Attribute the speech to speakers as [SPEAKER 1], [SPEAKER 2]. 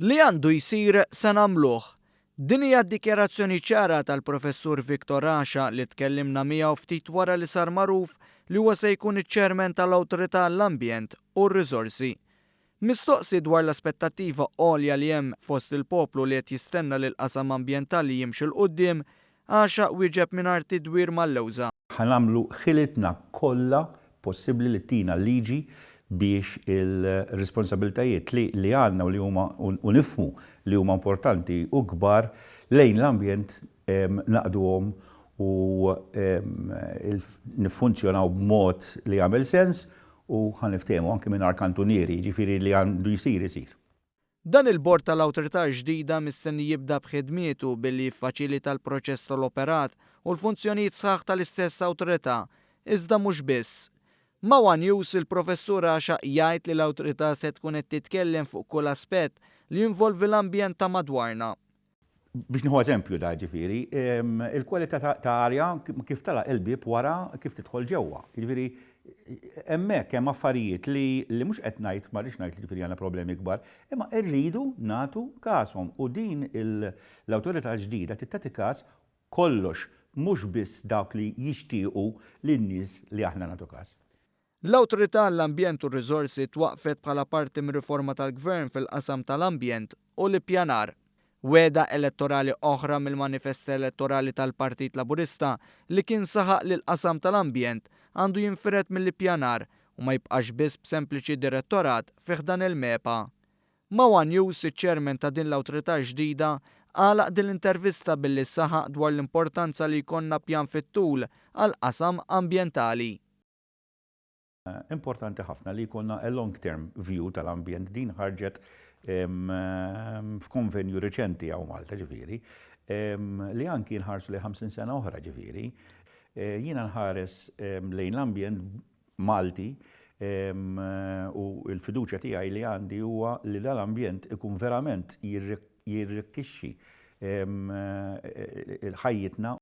[SPEAKER 1] Li għandu jsir se nagħmluh. Din hija d-dikjarazzjoni ċara tal-Professur Victor Asha li tkellimna miegħu ftit wara li sar magħruf li huwa se jkun iċ-Chairman tal-Awtorità għall-Ambjent u r-Riżorsi. Mistoqsi dwar l-aspettattiva għolja li hemm fost il-poplu li qed jistenna li l-qasam ambjentali jimxi 'l quddiem, Asha wieġeb mingħajr tidwir mal-lewża.
[SPEAKER 2] Ħa nagħmlu ħilitna kollha possibbli li ttina l-liġi biex il-responsabbiltajiet li li għandna u li huma u nifhmu li huma importanti u kbar lejn l-ambjent naqduhom u niffunzjonaw b'mod li jagħmel sens u ħa niftehmu anki mingħajr kantunieri, jiġifieri li għandu jsir isir.
[SPEAKER 1] Dan il-bord tal-awtorità ġdida mistenni jibda b'ħidmietu billi jiffaċilita l-proċess tal-operat u l-funzjonijiet sħaħ tal-istess awtorità, iżda mhux biss. Ma' one News il-Professur Għaxaq jgħid li l-awtorità se tkun qed titkellem fuq kull aspett li jinvolvi l-ambjent ta' madwarna.
[SPEAKER 2] Biex nieħu eżempju da ġifieri, il-kwalità ta' arja kif tagħlaq il-bieb wara kif tidħol ġewwa. Jiġifieri hemmhekk hemm affarijiet li li mhux qed ngħid ma rridx ngħid li ġifieri għandna problemi kbar, imma rridu nagħtu kashom u din l-awtorità ġdida trid tagħti każ kollox mhux biss dawk li jixtiequ lin-nies li aħna nagħtu każ.
[SPEAKER 1] L-Awtorità għall-Ambjent u r-Riżorsi twaqqfet bħala parti mir-riforma tal-Gvern fil-qasam tal-ambjent u l-ippjanar. Wegħda elettorali oħra mill-manifest elettorali tal-Partit Laburista li kien saħaq li l-qasam tal-ambjent għandu jinfired mill-ippjanar u ma jibqax biss b'sempliċi direttorat fi ħdan il-MEPA. Ma' one News, iċ-Chairman ta' din l-awtorità ġdida għalaq din l-intervista billi saħaq dwar l-importanza li jkollna pjan fit-tul għall-qasam ambjentali.
[SPEAKER 2] Importanti ħafna li jkollna a long term view tal-ambjent. Din ħarġet f'konvenju riċenti hawn Malta ġifieri, li anki nħarsu lejn 50 sena oħra ġifieri. Jiena nħares lejn l-ambjent Malti u l-fiduċja tiegħi li għandi huwa li dal-ambjent ikun verament jirrikkixxi ħajjitna.